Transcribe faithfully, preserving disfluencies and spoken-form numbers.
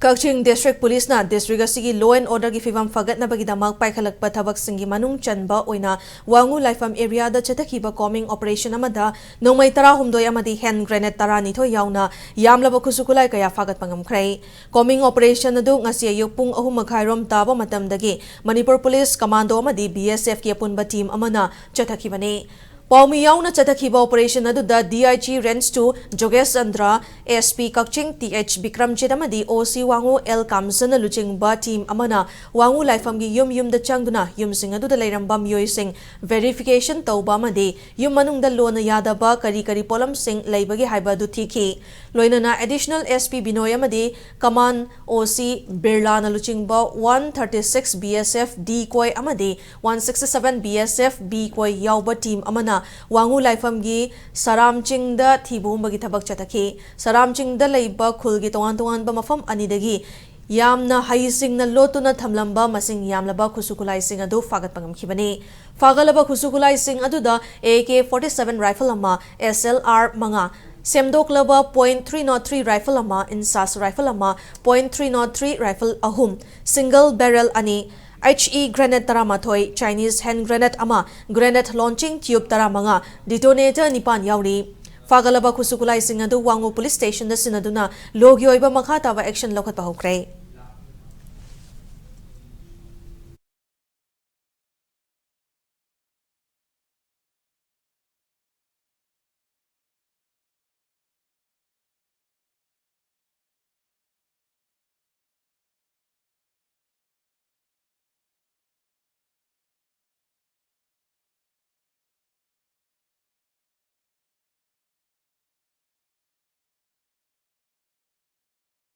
ꯀꯛꯆꯤꯡ District Police ꯅ district ꯑꯁꯤꯒꯤ law and order ꯒꯤ ꯐꯤꯕꯝ ꯐꯒꯠꯅꯕꯒꯤꯗꯃꯛ ꯄꯥꯏꯈꯠꯂꯛꯄ ꯊꯕꯛꯁꯤꯡꯒꯤ ꯃꯅꯨꯡ ꯆꯟꯕ ꯑꯣꯏꯅ ꯋꯥꯉꯨ ꯂꯥꯏꯐꯝ area ꯗ ꯆꯠꯊꯈꯤꯕ combing operation ꯑꯃꯗ ꯅꯣꯡꯃꯩ ꯇꯔꯥꯍꯨꯝꯗꯣꯏ ꯑꯃꯗꯤ hand grenade ꯇꯔꯥꯅꯤꯊꯣꯏ ꯌꯥꯎꯅ ꯌꯥꯝꯂꯕ ꯈꯨꯠꯁꯨ ꯈꯨꯠꯂꯥꯏ ꯀꯌꯥ ꯐꯥꯒꯠꯄ ꯉꯝꯈ꯭ꯔꯦ꯫ Combing operation ꯑꯗꯨ ꯉꯁꯤ ꯑꯌꯨꯛ ꯄꯨꯡ ꯑꯍꯨꯝ ꯃꯈꯥꯏꯔꯣꯝ ꯇꯥꯕ ꯃꯇꯝꯗꯒꯤ ꯃꯅꯤꯄꯨꯔ Police Commando ꯑꯃꯗꯤ B S F ꯀꯤ ꯑꯄꯨꯟꯕ team ꯑꯃꯅ ꯆꯠꯊꯈꯤꯕꯅꯤ꯫ ꯄꯥꯎꯃꯤ ꯌꯥꯎꯅ ꯆꯠꯊꯈꯤꯕ operation ꯑꯗꯨꯗ D I G Range two ꯖꯣꯒꯦꯁ Chandra, S P Kakching T H Bikramjit ꯑꯃꯗꯤ O C ꯋꯥꯉꯨ L ꯀꯥꯝꯖꯟꯅ ꯂꯨꯆꯤꯡꯕ team ꯑꯃꯅ ꯋꯥꯉꯨ ꯂꯥꯏꯐꯝꯒꯤ ꯌꯨꯝ ꯌꯨꯝꯗ ꯆꯪꯗꯨꯅ ꯌꯨꯝꯁꯤꯡ ꯑꯗꯨꯗ ꯂꯩꯔꯝꯕ ꯃꯤꯑꯣꯏꯁꯤꯡ verification ꯇꯧꯕ ꯑꯃꯗꯤ ꯌꯨꯝ ꯃꯅꯨꯡꯗ ꯂꯣꯟꯅ ꯌꯥꯗꯕ ꯀꯔꯤ ꯀꯔꯤ ꯄꯣꯠꯂꯝꯁꯤꯡ ꯂꯩꯕꯒꯦ ꯍꯥꯏꯕ ꯑꯗꯨ ꯊꯤꯈꯤ꯫ ꯂꯣꯏꯅꯅ Additional S P ꯕꯤꯅꯣꯏ ꯑꯃꯗꯤ Command O C ꯕꯤꯔꯂꯥꯅ ꯂꯨꯆꯤꯡꯕ one thirty six B S F decoy ꯑꯃꯗꯤ one sixty seven B S F decoy ꯌꯥꯎꯕ team ꯑꯃꯅ ꯋꯥꯉꯨ ꯂꯥꯏꯐꯝꯒꯤ ꯁꯔꯥꯝ ꯆꯤꯡꯗ ꯊꯤꯕ ꯍꯨꯝꯕꯒꯤ ꯊꯕꯛ ꯆꯠꯊꯈꯤ꯫ ꯁꯔꯥꯝ ꯆꯤꯡꯗ ꯂꯩꯕ ꯈꯨꯜꯒꯤ ꯇꯣꯉꯥꯟ ꯇꯣꯉꯥꯟꯕ ꯃꯐꯝ ꯑꯅꯤꯗꯒꯤ ꯌꯥꯝꯅ ꯍꯩꯁꯤꯡꯅ ꯂꯣꯠꯇꯨꯅ ꯊꯝꯂꯝꯕ ꯃꯁꯤꯡ ꯌꯥꯝꯂꯕ ꯈꯨꯠꯁꯨ ꯈꯨꯠꯂꯥꯏꯁꯤꯡ ꯑꯗꯨ ꯐꯥꯒꯠꯄ ꯉꯝꯈꯤꯕꯅꯤ꯫ ꯐꯥꯒꯠꯂꯕ ꯈꯨꯠꯁꯨ ꯈꯨꯠꯂꯥꯏꯁꯤꯡ ꯑꯗꯨꯗ A K forty seven rifle ꯑꯃ, S L R ꯃꯉꯥ, ꯁꯦꯝꯗꯣꯛꯂꯕ point three not three rifle ꯑꯃ, INSAS rifle ꯑꯃ, point three not three rifle ꯑꯍꯨꯝ, single barrel ꯑꯅꯤ, H E grenade ꯇꯔꯥꯃꯥꯊꯣꯏ, Chinese hand grenade ꯑꯃ, grenade launching tube ꯇꯔꯥꯃꯉꯥ, detonator ꯅꯤꯄꯥꯟ ꯌꯥꯎꯔꯤ꯫ ꯐꯥꯒꯠꯂꯕ ꯈꯨꯠꯁꯨ ꯈꯨꯠꯂꯥꯏꯁꯤꯡ ꯑꯗꯨ ꯋꯥꯉꯨ Police Station ꯗ ꯁꯤꯟꯅꯗꯨꯅ ꯂꯣꯒꯤ ꯑꯣꯏꯕ ꯃꯈꯥ ꯇꯥꯕ action ꯂꯧꯈꯠꯄ ꯍꯧꯈ꯭ꯔꯦ꯫